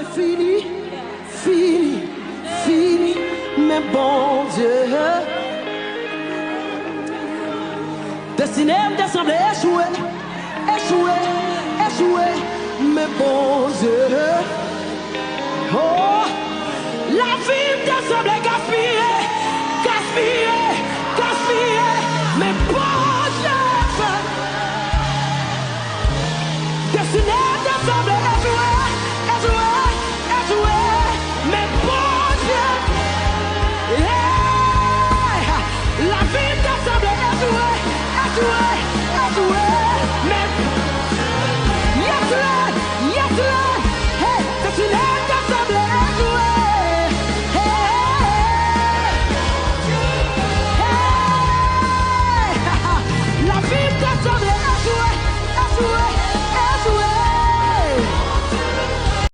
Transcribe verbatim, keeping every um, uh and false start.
Fini, fini, fini, men Bondye. Destine m te sanble echwe, echwe, echwe, men Bondye. Oh.